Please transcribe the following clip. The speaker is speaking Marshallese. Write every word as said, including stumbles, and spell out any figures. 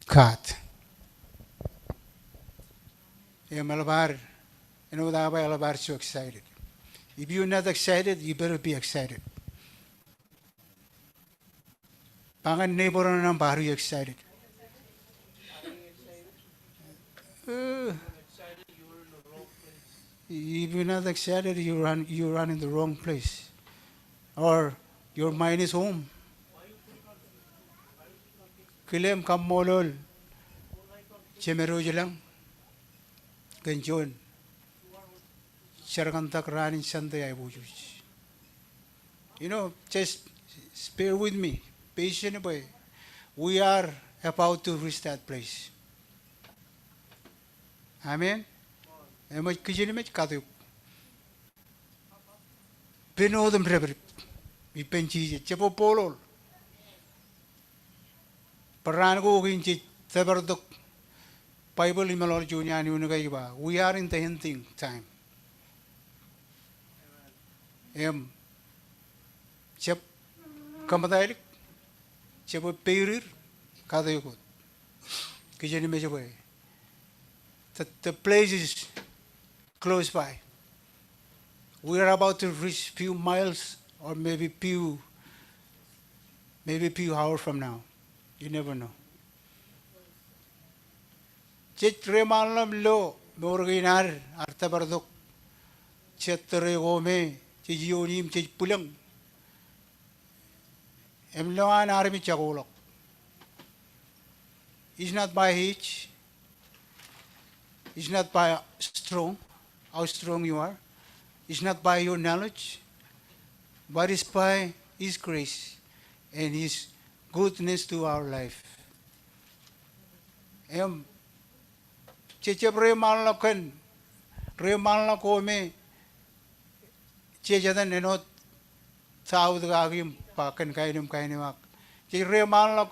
God. Im eḷap ad, āinwōt aō ba, eḷap ad so excited. If you're not excited, you better be excited. Ba ñan neighbor eo ṇe, are you excited? Uh, if you're not excited, you run, you run in the wrong place. Or your mind is home. Kile im kaṃṃoolol Jemed eo ilañ kōn juon jerkantak raan in Sunday aiboojoj. You know, just bear with me, patient bwe we are about to reach that place. Amen. Eṃōj kijenmej kate eok. Pen otem dāpdep ippān Jisōs, jab bōkbōkḷọk. Bwe raan ko kein jej tōpar tok Baibōḷ im eḷọk juon iaan iunik ej ba, we are in the ending time. Im jab kōṃṃan tok, jab bwe peirir kate eok wōt. Kijenmej bwe the, the place is close by. We are about to reach few miles or maybe few, maybe few hours from now. You never know. Jej reiṃaanḷọk im lo mour kein ad, ad tōpar tok jet tōre ko me jej iioon im jej bwilōñ. Im lo an armej jako ḷọk. It's not by age. It's not by strong, how strong you are. It's not by your knowledge. But it's by His grace and His goodness to our life. Im jej jab reiṃaanḷọk kōn, reiṃaanḷọk ko me jej etan āinwōt David kaki im ba kōn kain im kain eo ak. Jej reiṃaanḷọk